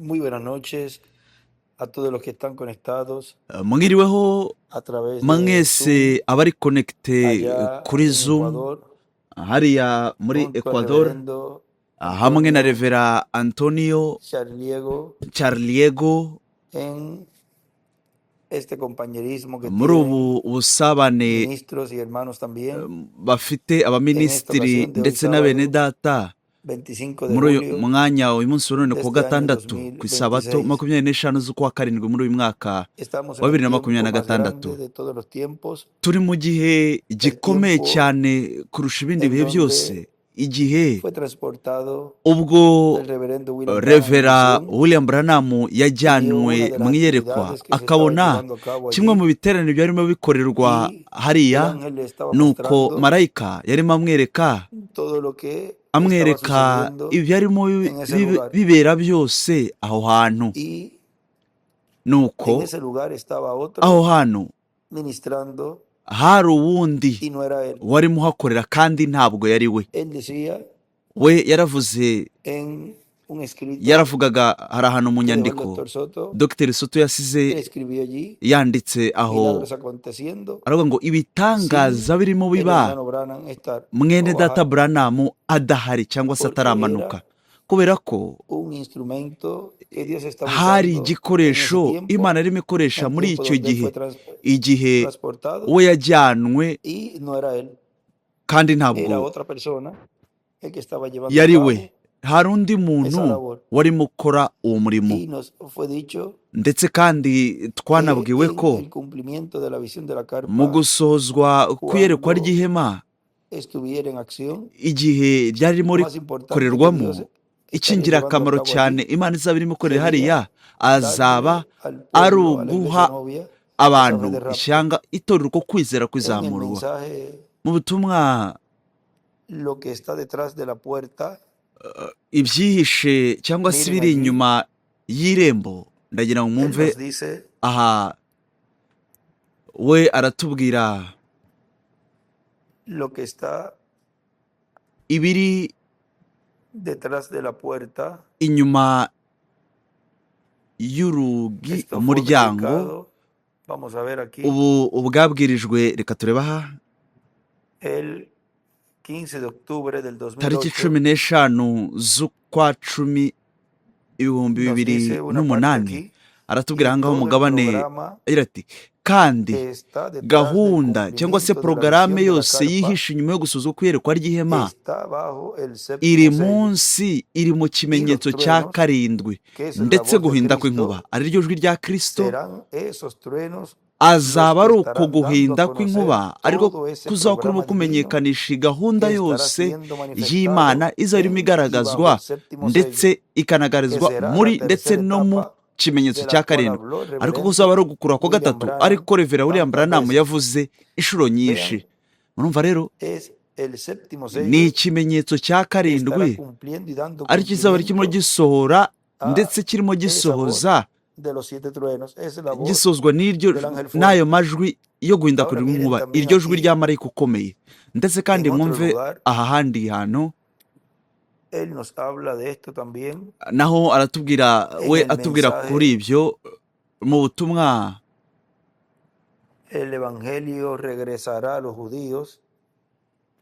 Muy buenas noches a todos los que están conectados Mwiriweho a través de mwese Zoom abari connecté allá kuri en Zoom Ecuador, hariya muri junto al Ecuador, reverendo hamwe na Antonio Revera Antonio Charliego Charliego en este compañerismo que muri tienen ubu busabane ministros y hermanos también bafite en esta abaminisitiri ocasión de hoy ndetse na bene sábado data 25 de muri uyu julio mwanya, uyu munsi wa none de ku wa este año gatandatu, ku isabato 2026. 25 z'ukwa karindwi muri uyu mwaka Estamos wa en el bibiri na makumyabiri tiempo na más gatandatu. grande de todos los tiempos, Turi mu gihe el gikomeye tiempo cyane kurusha ibindi en bihe donde byose, igihe fue transportado ubwo el reverendo William Branham en Revera visión William Branham y vio yajyanwe una de mu las iyerekwa, actividades que se estaba akabona llevando a cabo kimwe allí mu biterane byarimo bikorerwa y el hariya. ángel le estaba Nuko mostrando marayika yarimo amwereka todo lo que estaba amwereka sucediendo ibyarimo en ese lugar. bibera byose aho hantu. Y Nuko en ese lugar estaba otro aho hantu ministrando hari uwundi y no era él. warimo uhakorera kandi ntabwo yari we. Él decía We yaravuze, en un escrito yaravugaga hari ahantu mu que dejó el nyandiko doctor Soto, Dr Soto yasize él escribió allí yanditse aho, milagros aconteciendo aravuga ngo sin ibitangaza birimo el biba hermano Branham estar mwene o data bajar, Branham adahari cyangwa se porque ataramanuka, era kubera ko un instrumento que Dios estaba hari usando en ese igikoresho tiempo, Imana irimo ikoresha el muri tiempo icyo donde él gihe, fue igihe transportado we yajyanwe, y no era él, kandi era ntabwo otra persona el que estaba llevando a yari we, cabo hari undi muntu esa labor. warimo ukora uwo murimo. Y nos fue dicho Ndetse kandi que twanabwiwe en ko el cumplimiento de la visión de la mu carpa, gusozwa kw'iyerekwa cuando ry'ihema, estuviera en acción, igihe ryari ririmo lo más importante que rikorerwamo, Dios estaría llevando a icy'ingirakamaro cabo cyane allí Imana izaba irimo ikorera sería hariya azaba darle al ari pueblo, a la iglesia uguha novia, esa fe abantu, de rapto. ishyanga, itorero, uko kwizera En el kwizamurwa. mensaje, Mu butumwa lo que está detrás de la puerta, ibyihishe cyangwa se miren ibiri allí, inyuma y'irembo, ndagira ngo él mwumve nos dice aha we aratubwira lo que está ibiri detrás de la puerta. Inyuma y'urugi, Esto fue umuryango. predicado, vamos a ver aquí, Ubu ubwabwirijwe, reka turebe aha, el 15 de octubre del tariki 2008. 15 z'ukwa cumi ibihumbi Nos bibiri dice una parte n'umunani. aquí Aratubwira y ahangaha todo el umugabane programa agira ati: kandi que está detrás del gahunda cyangwa se cumplimiento de la porogaramu visión de la yose carpa yihishe inyuma yo gusuzwa kw'iyerekwa ry'ihema está bajo el iri séptimo sello munsi, iri mu y los kimenyetso cya truenos, karindwi, que es la ndetse voz de guhinda Cristo, kw'inkuba ari ryo jwi rya Kristo. serán esos truenos los Azaba que ari uko estarán dando a guhinda conocer kw'inkuba ariko todo ese kuzaba kurimo programa divino kumenyekanisha gahunda que estará yose siendo manifestado y'Imana izaba irimo en y bajo igaragazwa el séptimo sello, ndetse que ikanagarizwa será la muri ndetse tercera no mu etapa kimenyetso de la cya cual karindwi, habló el ariko kuzaba reverendo ari ugukura kwa William gatatu, Branham ariko Revera William tantas Branham veces. yavuze inshuro nyinshi. Vean, Murumva rero, es el séptimo ni sello ikimenyetso cya que estará karindwi cumpliendo y dando aricyo kizaba kirimo cumplimiento gisohora a ndetse kirimo esa voz gisohoza, de los siete truenos, es la voz gisozwa n'iryo del ángel n'ayo fuerte. Majwi yo Ahora guhindakurirwa miren inkuba, también iryo jwi aquí rya marayika ukomeye. Ndetse kandi en otro mwumve lugar, aha handi hantu él nos habla de esto también naho aratubwira en we el atubwira kuri mensaje ibyo mu butumwa El Evangelio regresará a los judíos.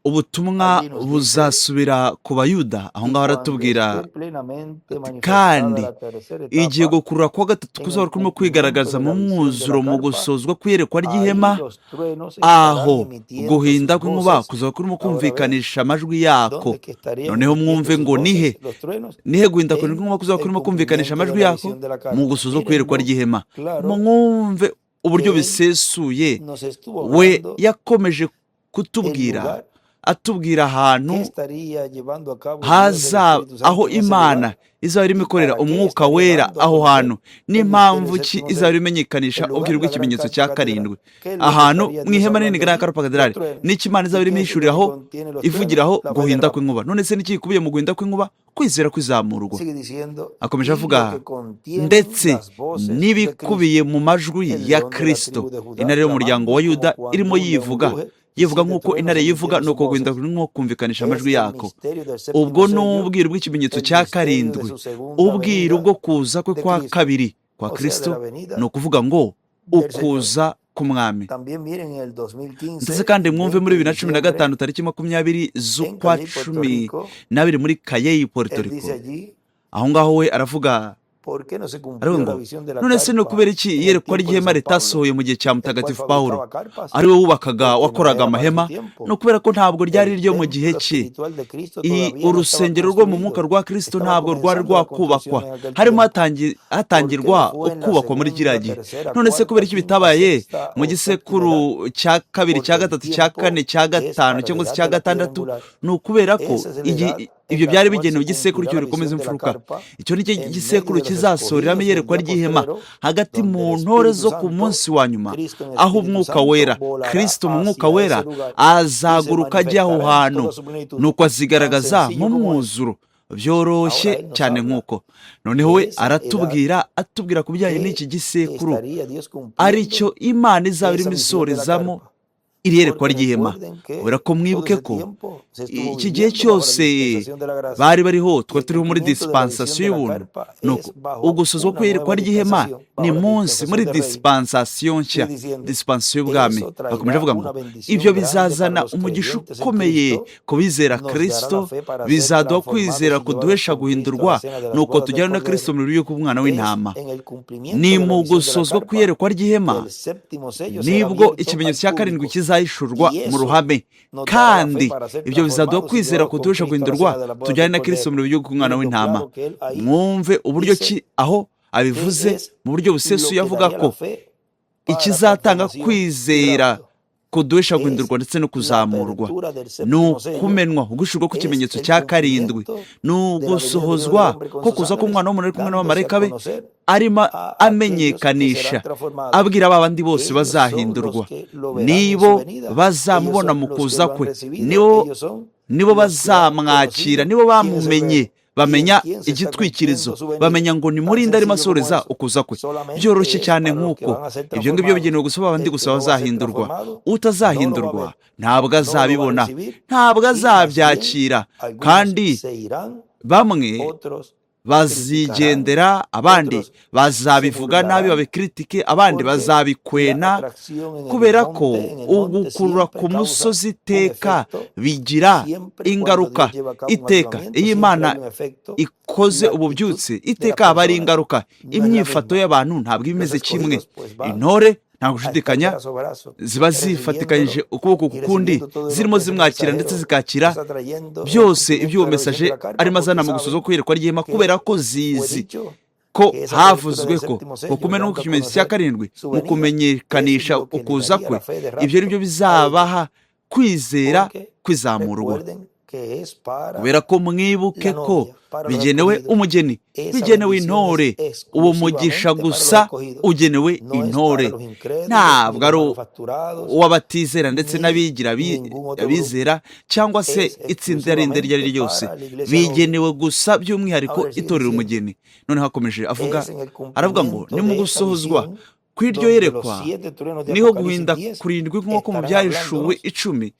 Ubutumwa Allí nos dice, buzasubira ku Bayuda. Aho y ngaho cuando aratubwira esté plenamente ati: manifestada kandi la tercera igihe etapa gukurura kwa gatatu en kuzaba el kurimo cumplimiento kwigaragaza de mu la visión de la mwuzuro, mu carpa, gusozwa kw'iyerekwa ahí ry'ihema, los truenos estarán aho emitiendo guhinda sus kw'inkuba voces. kuzaba kurimo Ahora vean kumvikanisha amajwi yako. dónde es que estarían Noneho emitiendo mwumve sus ngo nihe voces los truenos nihe guhinda en kw'inkuba kuzaba el kurimo kumvikanisha cumplimiento de amajwi la yako visión de la mu carpa. gusozwa kw'iyerekwa Mírenlo ry'ihema. claro Mwumve uburyo que él bisesuye nos estuvo we hablando yakomeje el kutubwira, lugar atubwira ahantu que estaría llevando a cabo Dios el haza Espíritu aho Santo en ese Imana lugar izaba irimo y ikorera para qué umwuka estaría wera dando a aho conocer hantu, el misterio n'impamvu del ki séptimo izaba sello. imenyekanisha El lugar, ubwiru la gran bw'ikimenyetso cya carpa catedral. karindwi, ¿Qué es lo que ahantu estaría mu Dios ihema rinini hablando Gran allí? Carpa Los Katedrali, truenos. n'icyo Imana izaba ¿Y irimo qué es lo que ihishuriraho, contiene los truenos? ivugiraho La fe del guhinda rapto. kw'inkuba. None se n'iki gikubiye mu guhinda kw'inkuba? Kwizera kwizamurwa. Sigue diciendo, Akomeje y avuga lo que contienen ndetse las voces de n'ibikubiye Cristo, mu majwi el ya león de la Kristo, tribu de Judá, intare y'umuryango clamando wa como Yuda cuando irimo un león yivuga ruge. Y Yivuga siete nk'uko truenos intare yivuga, emitiendo sus nuko guhinda voces. nko kumvikanisha amajwi Es el yako. misterio del Ubwo séptimo ni sello, ubwiru bw'ikimenyetso el cya misterio de karindwi, su segunda ubwiru venida bwo kuza kwe de kwa Cristo, kabiri kwa o sea, de la Kristo, venida ni ukuvuga ngo del Señor. ukuza k'umwami. También miren en el Ndetse 2015, kandi mwumve muri 20 bibiri de na cumi na diciembre, gatanu tariki 20 en z'ukwa Cayey, Puerto cumi Rico, n'abiri muri Kayeyi, Puerto él Rico, dice allí: aho ngaho we aravuga, ¿por qué no se aravuga cumplió la ngo visión de la none se ni carpa ukubera iki en el iyerekwa tiempo de ry'ihema San Pablo, ritasohoye mu gihe cya el cual mutagatifu Pawulo, fabricaba carpas? ari we wubakaga, Porque no wakoraga era para su amahema? tiempo. Ni ukubera ko ntabwo ryari El iryo mu gihe templo cye. espiritual de Cristo todavía no estaba Urusengero rwo mu mwuka construido. rwa Kristo Estaba ntabwo rwari comenzando la rwakubakwa, construcción en aquel harimo tiempo. hatangirwa ¿Por qué no fue en la ukubakwa muri kiriya segunda, gihe? tercera, None se kubera cuarta, iki quinta, bitabaye sexta mu o séptima gisekuru edad? cya kabiri, cya Porque el gatatu, cya tiempo kane, cya es gatanu para la cyangwa se edad cya de la piedra gatandatu? angular. Ni ukubera ko Esa es la edad ibyo en la byari cual bigenewe se igisekuru cumplirá la cy'urikomeza visión de la imfuruka. carpa Icyo ni cyo en medio gisekuru de los kizasoreramo escogidos en el iyerekwa día ry'ihema postrero, hagati donde mu el ntore Espíritu zo ku Santo, munsi wa nyuma, Cristo en aho Espíritu umwuka Santo, wera, volará Kristo mu mwuka hacia ese wera lugar y se azaguruka ajya aho manifestará en hantu, toda su plenitud. nuko Tan azigaragaza sencillo como eso. nk'umwuzuro. Byoroshye Ahora él nos cyane habla nk'uko. Noneho we de esa edad aratubwira, atubwira ku bijyanye que n'iki gisekuru estaría Dios aricyo cumpliendo Imana izaba esa irimo visión de la isorezamo carpa. iri yerekwa Porque ry'ihema. recuerden que Kubera ko todo mwibuke ese ko tiempo se estuvo iki gihe viviendo bajo la cyose dispensación de la gracia. bari bariho, Y twari el turiho muri cumplimiento de la visión dispensasiyo de la y'ubuntu. carpa Nuko es bajo ugusozwa una kw'iyerekwa nueva ry'ihema dispensación, ni bajo la munsi muri dispensación del rey. dispensasiyo nshya, Sigue diciendo, dispensasiyo y'ubwami. eso Bakomeje traerá avuga ngo una bendición ibyo grande para bizazana los umugisha creyentes en ukomeye Cristo, ku bizera nos dará Kristo, la fe para ser bizaduha transformados kwizera y llevados kuduhesha con Cristo a la guhindurwa, cena de las nuko bodas del tujyana na Cordero. Kristo mu buryo bw'umwana Es w'intama. en el cumplimiento Ni de la mu visión de la gusozwa carpa kw'iyerekwa que ry'ihema el séptimo sello será nibwo abierto al ikimenyetso cya karindwi público. kizahishurwa Y mu eso ruhame, nos dará la fe kandi para ser ibyo bizaduha transformados y kwizera llevados con kuduhesha Cristo a la guhindurwa, cena de las bodas tujyane del na Kristo Cordero. mu buryo bw'umwana Miren lo w'intama. claro que él ahí Mwumve uburyo dice ki aho que abivuze es mu buryo busesuye lo que avuga daría ko la fe para la ikizatanga transformación y kwizera rapto. kuduhesha Es guhindurwa ndetse no la kuzamurwa, apertura del ni séptimo sello, ukumenwa ugushirwa es kw'ikimenyetso el cya karindwi, cumplimiento ni de la venida del Hijo del ugusohozwa Hombre con ko sus kuza ángeles, k'umwana w'umuntu ari kumwe dándose a n'abamarayika be, conocer arimo a aquellos que serán amenyekanisha, transformados. abwira ba bandi bose Ellos son los bazahindurwa, que lo verán en su nibo venida. Ellos bazamubona son mu los que kuza lo han kwe, recibido. nibo Ellos son nibo los que han bazamwakira, conocido nibo quién es el bamumenye, verbo y en bamenya quién se está igitwikirizo, cumpliendo su venida. bamenya ngo ni Tan muri nde arimo sencillo como asoreza eso. ukuza kwe. Solamente Byoroshye es cyane para los que nk'uko van a ser ibyo ngibyo transformados. bigenewe gusa ba bandi El que gusa no va a ser bazahindurwa. transformado no lo va a Utazahindurwa ver, ntabwo no lo va a azabibona, recibir ntabwo y más bien azabyakira, algunos kandi se irán, bamwe otros criticarán, bazigendera, abandi otros se bazabivuga nabi burlarán, babikritike, abandi porque la bazabikwena, atracción en el kubera ko monte, en el monte ugukurura siempre ku causa musozi un iteka efecto. bigira Siempre cuando ingaruka. Dios lleva a cabo un Iteka avivamiento, iyo siempre Imana hay un efecto. ikoze La actitud ububyutse, de la iteka haba hari persona ingaruka. no es la Imyifato misma. y'abantu ntabwo iba Los imeze kimwe. escogidos pues van Intore nta a estar gushidikanya brazo a brazo, ziba zifatikanyije recibiéndolo ukuboko y ku kundi, recibiendo todo lo zirimo que ese zimwakira ndetse mensajero zikakira está trayendo en el byose iby'uwo cumplimiento de la visión de mesaje la carpa, arimo azana porque mu gusoza saben kw'iyerekwa ry'ihema, que kubera ko fue zizi dicho ko que esa apertura havuzwe del ko séptimo ngo sello, kumenwa dando a kw'ikimenyetso cya conocer karindwi su mu venida, es kumenyekanisha lo que le ukuza daría kwe, la fe de ibyo ni rapto byo a ellos. bizabaha kwizera Porque kwizamurwa. recuerden que es para Kubera ko mwibuke la ko novia, para los bigenewe escogidos. umugeni, Esa bigenewe bendición es intore. Uwo mugisha exclusivamente para los gusa escogidos. ugenewe No es para intore, los incrédulos, ni ntabwo los ari manufacturados, uw'abatizera ndetse ni n'abigira ningún otro grupo. abizera cyangwa se Es itsinda rindi iryo ari exclusivamente ryo ryose, para la iglesia novia. bigenewe gusa by'umwihariko Ahora sigue itorero diciendo, umugeni. Noneho akomeje avuga, es en el aravuga ngo cumplimiento ni mu de esa gusohozwa visión kw'iryo donde los yerekwa siete truenos de niho Apocalipsis guhinda 10 kurindwi nk'uko mu estarán byahishuwe hablándonos, 10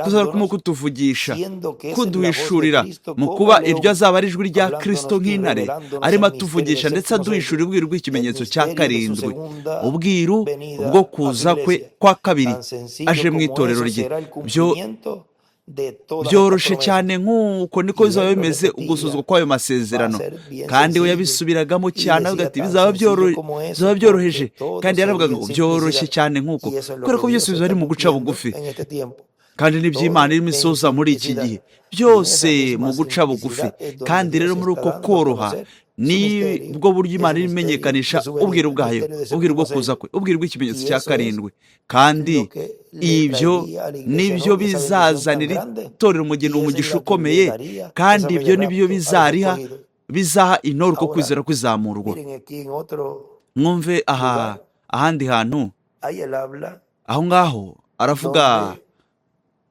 kuzaba kurimo revelándonos, kutuvugisha, siendo que es la voz de kuduhishurira Cristo mu como kuba iryo león, azaba ari ijwi rya Kristo hablándonos y nk'intare, revelándonos arimo el misterio del atuvugisha ndetse séptimo sello, aduhishurira ubwiru el bw'ikimenyetso cya misterio de su karindwi, segunda ubwiru venida bwo a su kuza kwe iglesia. kwa kabiri Tan sencillo aje mu como itorero eso rye. será el cumplimiento de todas estas Byoroshe promesas. cyane nk'uko niko Y bizaba él lo bimeze repetía, ugusozwa kw'ayo va a masezerano. ser bien Kandi we sencillo. yabisubiragamo Y cyane avuga decía ati tan bizaba sencillo como bizaba eso, porque byoroheje. todo Kandi yaravugaga sería ngo en byoroshye simplicidad. cyane nk'uko, Y eso es lo kubera que ko byose Dios bizaba está ari mu guca cumpliendo bugufi, en este tiempo. kandi n'iby'Imana Todo irimo en isoza muri iki simplicidad. gihe, Y en esa byose mu misma guca bugufi. simplicidad es donde Kandi rero Dios muri está uko dando a koroha conocer su misterio, nibwo buryo Imana ese irimo misterio imenyekanisha de su ubwiru venida, el bwayo, misterio del ubwiru bwo séptimo kuza sello. kwe, ubwiru bw'ikimenyetso Y cya eso es karindwi. Kandi lo que le ibyo traería a la iglesia nibyo novia esa bendición tan bizazanira grande itorero umugeni y es umugisha la que le ukomeye, daría esa kandi fe ibyo de nibyo rapto a los bizariha escogidos. bizaha intore uko Ahora, kwizera kwizamurwa. miren aquí en otro Mwumve aha lugar, ahandi hantu, ahí él habla aho ngaho aravuga, donde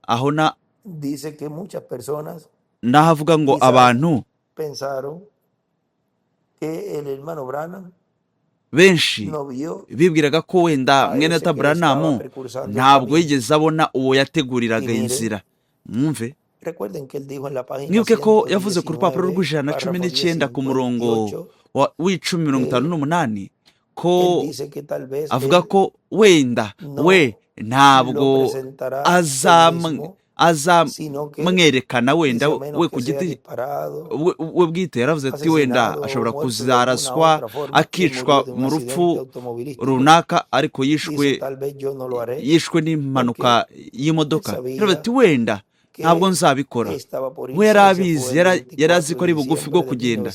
aho na dice que muchas personas naho avuga ngo quizás abantu pensaron que el hermano Branham Benshi no vio bibwiraga ko wenda a mwene ese data que le estaba Branham precursando el ntabwo camino. yigeze abona uwo Y yateguriraga miren, inzira. Mwumve, recuerden que él dijo en la página mwibuke ko yavuze ku rupapuro 119, rw'ijana na cumi párrafo n'icyenda ku murongo 1058, w'icumi mirongo itanu que n'umunani ko él dice que tal vez avuga él ko wenda we no lo ntabwo presentará él mismo, sino que azamwerekana wenda dice a menos we ku que sea giti disparado, we bwite. Yaravuze ati wenda asesinado o ashobora muerto de alguna kuzaraswa otra forma, que akicwa murió de un mu accidente rupfu automovilístico. runaka, ariko Dice, yishwe tal vez yo no lo haré, yishwe porque n'impanuka él y'imodoka. Yaravuze sabía ati wenda ntabwo que nzabikora. estaba por We yari irse, se abizi, fue el yari azi ko 24 ari de bugufi bwo diciembre de kugenda.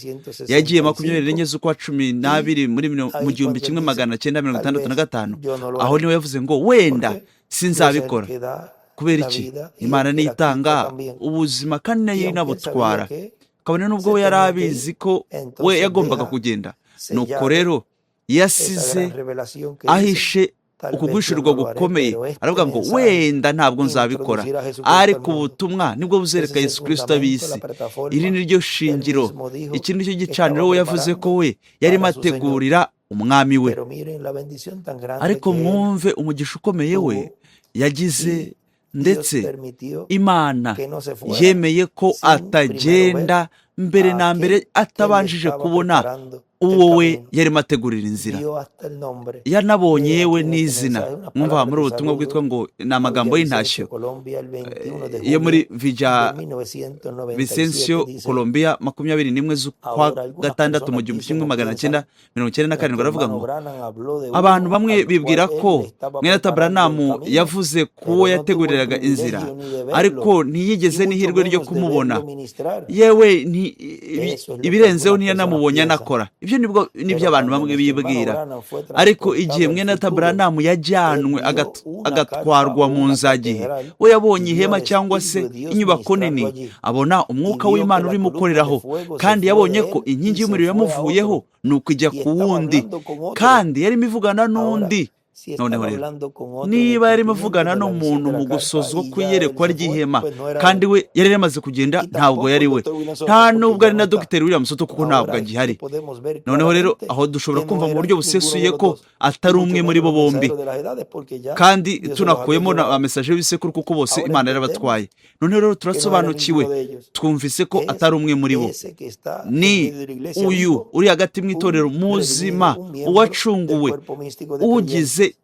Yagiye 24 1965 z'ukwa cumi y n'abiri muri mu ahí gihumbi cuando él kimwe dice, magana cyenda mirongo tal itandatu na vez gatanu. yo no lo Aho haré, niwe yavuze ngo wenda porque Dios es el sinzabikora. que da Kubera la iki? vida y el Imana que niyo la quita itanga también. ubuzima kandi nayo Y aunque él sabía inabutwara. que Kabone n'ubwo se we yari tenía que ir, abizi ko we entonces yagombaga deja kugenda. Nuko sellado rero esa yasize gran revelación que dice, ahishe tal uku vez yo guhishurirwa no lo haré, gukomeye. pero este Aravuga ngo mensaje wenda ntabwo nzabikora, introducirá a Jesucristo al ariko mundo. ubutumwa nibwo Ese buzereka es el Yesu Kristo fundamento, ab'isi. la Iri plataforma. ni ryo Él shingiro, mismo dijo iki ni cyo que estaba gicaniro we yavuze ko preparando we yarimo para su Señor. ategurira umwami we. Pero miren la bendición tan grande Ariko que él mwumve umugisha ukomeye we tuvo yagize, y Dios ndetse permitió Imana que no se fuera yemeye ko sin primero ver atagenda mbere a na mbere aquel que le atabanjije estaba kubona preparando el uwo we camino. yarimo ategurira inzira. Vio hasta el nombre Yanabonye de yewe aquí en este n'izina. mensaje, unas Mwumva palabras muri de ubu butumwa bwitwa saludo ngo ni a amagambo Villavicencio, y'intashyo Colombia, el 21 de yo muri julio de Villa 1997, Vicencio dice, Colombia 21 z'ukwa ahora algunas gatandatu mu personas gihumbi dicen kimwe o magana cyenda piensan mirongo icyenda na que karindwi. nuestro Aravuga hermano ngo Branham habló de abantu uno bamwe al cual bibwira él ko le estaba mwene data preparando el Branham camino, yavuze ku pero uwo no tuvo el yateguriraga inzira, privilegio ni de ariko verlo ntiyigeze y mucho n'ihirwe ryo menos de kumubona. verlo ministrar. Yewe Eso es lo que ibirenzeho algunas personas ntiyanamubonye piensan. anakora. Ibyo nibwo nibyo Pero abantu cuando bamwe nuestro hermano bibwira. Branham fue Ariko igihe transportado al mwene data futuro, Branham él yajyanwe vio una carpa agatwarwa o mu una nzagihe, catedral we yabonye y vio ihema al cyangwa se Espíritu de Dios inyubako ministrando nini, allí. abona Y umwuka vio que w'Imana la urimo columna de ukoreraho, fuego se kandi fue yabonye de ko él inkingi y se y'umuriro fue a yamuvuyeho otro. nuko ijya Y ku estaba wundi, hablando con otro. kandi yarimo ivugana Ahora, n'undi. si Noneho estaba rero hablando con otro en el niba yarimo cumplimiento avugana de la visión n'umuntu de la mu carpa gusozwa y ya él kw'iyerekwa se fue, ry'ihema, pues no era kandi él. we yari yamaze kugenda, Y ntabwo tampoco yari el we, doctor William Soto, nta porque nubwo ya ari no na está. Dr. William Soto kuko ntabwo Ahora es que agihari. podemos ver Noneho rero claramente aho dushobora que kumva no mu era buryo ninguno de busesuye los ko dos, y atari mucho umwe muri menos bo los bombi, mensajeros de las edades, porque ya kandi Dios se los había tunakuyemo na llevado. amesaje y'ibisekuru kuko bose Ahora Imana entendemos yarabatwaye. Noneho rero que no era turasobanukiwe, ninguno de ellos. twumvise ko Es atari umwe muri bo. ese que está en Ni medio de la iglesia uyu vivo, uri hagati mu itorero un redimido, muzima, un miembro del uwacunguwe, cuerpo místico de ugize creyentes.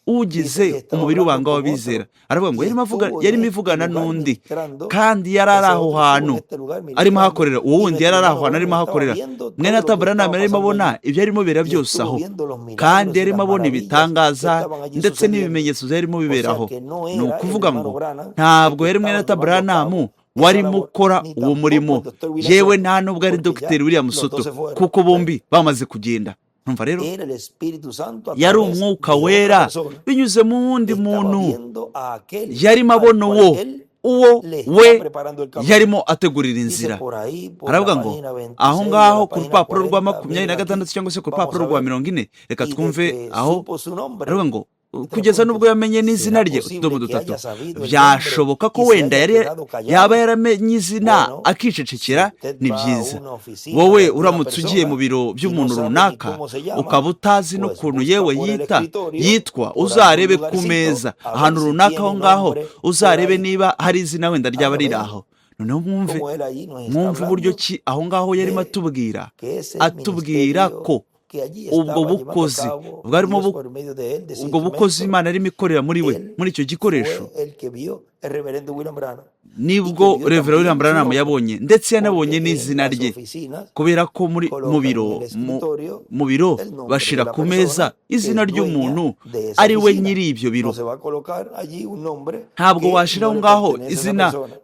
ugize Dice que estaba umubiri hablando w'ibanga con w'abizera. otro Aravuga ngo y estuvo en yarimo este ivugana lugar n'undi, ministrando, kandi yari ari ese aho otro estuvo en hantu este lugar arimo ministrando ahakorera, uwo y wundi nuestro yari ari aho hermano hantu arimo Branham estaba ahakorera. viendo Mwene todo data lo que Branham estaba yarimo pasando abona allí ibyo arimo bibera y byose estuvo aho, viendo los kandi milagros y yarimo las abona maravillas que ibitangaza estaban allí ndetse sucediendo. n'ibimenyetso byarimo O sea biberaho. que no Ni era el ukuvuga hermano ngo Branham el ntabwo que yari mwene estaba data llevando a Branham cabo esa warimo labor, ukora ni uwo tampoco murimo, el doctor William yewe Soto, nta nubwo ari porque ya Dr. William los dos Soto se fueron. kuko ¿Ven? bombi bamaze kugenda. Numva rero Era el Espíritu Santo a yari través umwuka de otra wera persona. binyuze mu wundi Estaba muntu, viendo a aquel yarimo al abona cual uwo él uwo le está we preparando el camino. yarimo ategurira Dice inzira. por ahí, por la Aravuga ngo página aho 26 o ngaho la ku página rupapuro rwa 40, makumyabiri miren na aquí, gatandatu cyangwa se ku vamos rupapuro a rwa ver. 40, reka Y de twumve que aho supo su nombre, aravuga ngo tres kugeza n'ubwo puntos. yamenye n'izina ¿Será rye, posible utudomo que dutatu. haya sabido el nombre Byashoboka ko y se wenda haya yari quedado yaba callado? yaramenye izina Bueno, si akicecekera, usted ni va a byiza. una oficina de Wowe alguna uramutse ugiye mu persona biro y no by'umuntu sabe ni runaka cómo se llama, ukaba utazi pues n'ukuntu busca yewe por el yita escritorio, yitwa, por algún uzarebe ku lugarcito, meza a ver ahantu si runaka aho tiene ngaho, nombre por uzarebe ahí. niba hari izina wenda ryaba Ahora riri ven aho. Noneho mwumve cómo él allí nos está mwumve uburyo hablando ki aho ngaho yarimo de atubwira que ese atubwira ministerio ko que allí ubwo estaba llevando a bukozi cabo bwarimo Dios por medio de él, de ese ubwo bukozi instrumento, Imana yarimo ikorera muri we, él muri icyo gikoresho, fue el que vio el reverendo William Branham y que nibwo vio Reverend William también su Branham nombre, yabonye, ndetse yanabonye porque en n'izina las rye, oficinas kubera ko muri mu colocan en biro el escritorio mu biro el nombre de bashira la ku meza persona que izina es dueña ry'umuntu de esa ari we oficina. nyiri ibyo biro. No se va a colocar allí un nombre Ntabwo que washira no aho le ngaho pertenece a esa izina persona.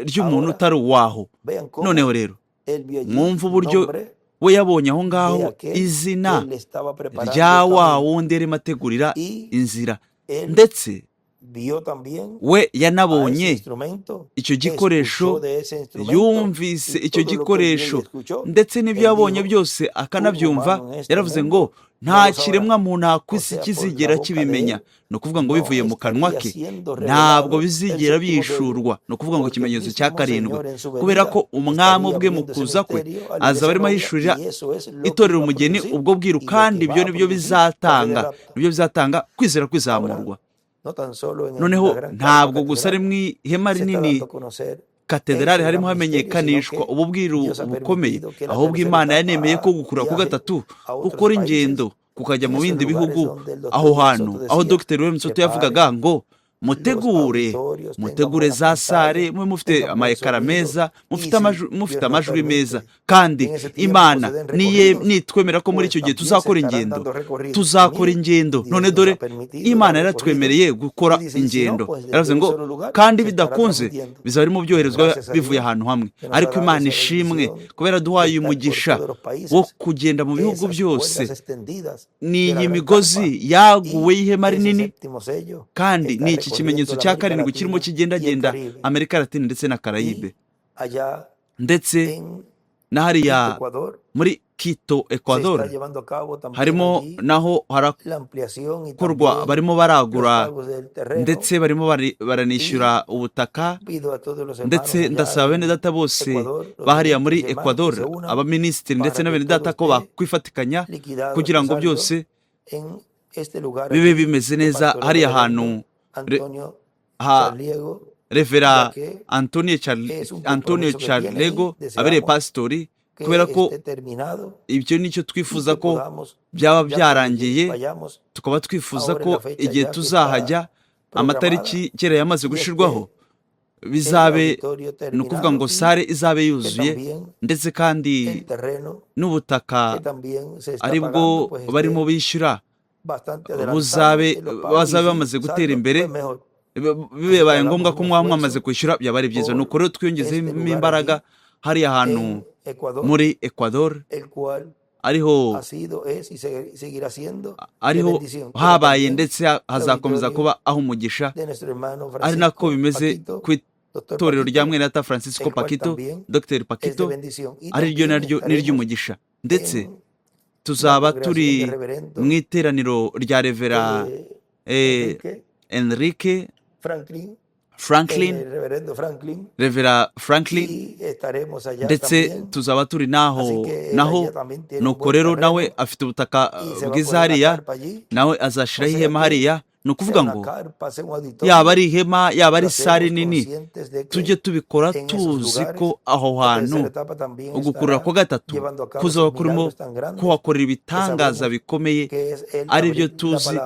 ry'umuntu Ahora, utari uwaho. vean cómo Noneho rero él vio allí mwumve uburyo nombre we yabonye aho de ngaho aquel que izina él le estaba preparando rya el wa camino wundi yarimo ategurira y inzira, él ndetse We yanabonye icyo gikoresho, yumvise icyo gikoresho, ndetse n'ibyo yabonye byose akanabyumva. Yaravuze ngo nta kiremwa muntu ku isi kizigera kibimenya. Ni ukuvuga ngo bivuye mu kanwa ke ntabwo bizigera bihishurwa. Ni ukuvuga ngo ikimenyetso cya karindwi, kubera ko Umwami ubwe mu kuza kwe azaba arimo ahishurira itorero umugeni ubwo bwiru, kandi ibyo nibyo bizatanga kwizera kwizamurwa. Noneho ntabwo gusa ari mu ihema rinini katedrali harimo hamenyekanishwa ubu bwiru bukomeye, ahubwo Imana yanemeye ko gukura ku gatatu gukora ingendo kukajya mu bindi bihugu, aho hantu aho Dr. William Soto yavugaga ngo mutegure, mutegure za salle, mube mufite ama écran meza, mufite amajwi meza. Kandi Imana nitwemera ko muri icyo gihe tuzakora ingendo, tuzakora ingendo. None dore Imana yaratwemereye gukora ingendo. Yaravuze ngo kandi bidakunze bizaba birimo byoherezwa bivuye ahantu hamwe. Ariko Imana ishimwe kubera duhaye umugisha wo kugenda mu bihugu byose. Ni iyi migozi yaguwe y'ihema rinini, kandi ni iki kimenyetso cya karindwi kirimo kigendagenda Amerika Latine ndetse na Karayibe, ndetse na hariya muri Quito, Ecuador, harimo naho harakorwa, barimo baragura ndetse barimo baranishyura ubutaka. Ndetse ndasaba bene data bose bahariya muri Ecuador, abaminisitiri ndetse na bene data, ko bakwifatikanya kugira ngo byose bibe bimeze neza hariya hantu ha Revera Antonio Charlego abereye pasitori, kubera ko ibyo nicyo twifuza ko byaba byarangiye. Tukaba twifuza ko igihe tuzahajya, amatariki kera yamaze gushyirwaho, bizabe, ni ukuvuga ngo salle izabe yuzuye, ndetse kandi n'ubutaka ari bwo barimo bishyura buzabe bazabe bamaze gutera imbere. Bibaye ngombwa ko mwaba mwamaze kwishyura, byaba ari byiza. Nuko rero twiyongezemo imbaraga hariya hantu muri Ecuador, ariho habaye ndetse hazakomeza kuba aho umugisha, ari nako bimeze ku itorero rya mwene data Francisco Paquito, Dr Paquito, ari ryo naryo ni iry'umugisha. Ndetse tuzaba turi mu iteraniro rya Revera Enrique Franklin, Revera Franklin, ndetse tuzaba turi naho naho. Nuko rero nawe afite ubutaka bwiza hariya, nawe azashyiraho ihema hariya. Ni ukuvuga ngo yaba ari ihema, yaba ari salle nini, tujye tubikora tuzi ko aho hantu ugukurura kwa gatatu kuzaba kurimo kuhakorera ibitangaza bikomeye, ari byo tuzi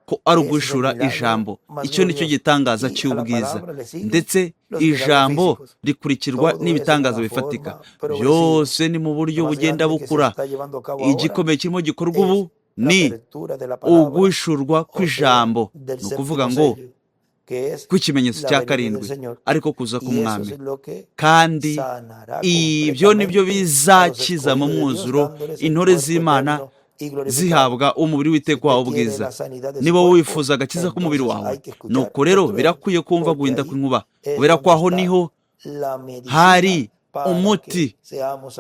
ko ari uguhishura ijambo. Icyo ni cyo gitangaza cy'ubwiza, ndetse ijambo rikurikirwa n'ibitangaza bifatika. Byose ni mu buryo bugenda bukura. Igikomeye kirimo gikorwa ubu ni uguhishurwa kw'ijambo, ni ukuvuga ngo kw'ikimenyetso cya karindwi, ariko kuza k'Umwami. Kandi ibyo nibyo bizakiza mu mwuzuro intore z'Imana, zihabwa umubiri w'iteka wawe ubwiza. Niba wifuza agakiza k'umubiri wawe, nuko rero birakwiye kumva guhinda kw'inkuba, kubera ko aho niho hari umuti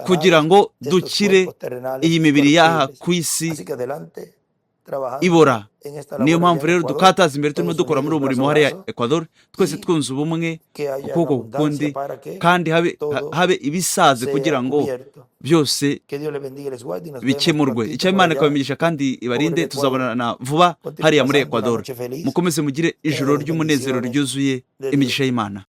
kugira ngo dukire iyi mibiri y'aha ku isi ibora. Niyo mpamvu rero dukataza imbere, turimo dukora muri uwo murimo hariya Ecuador, twese twunze ubumwe, ukuboko kundi, kandi habe ibisaze kugira ngo byose bikemurwe. Icyo Imana ikabamigisha kandi ibarinde. Tuzabonana vuba hariya muri Ecuador. Mukomeze mugire ijoro ry'umunezero ryuzuye imigisha y'Imana.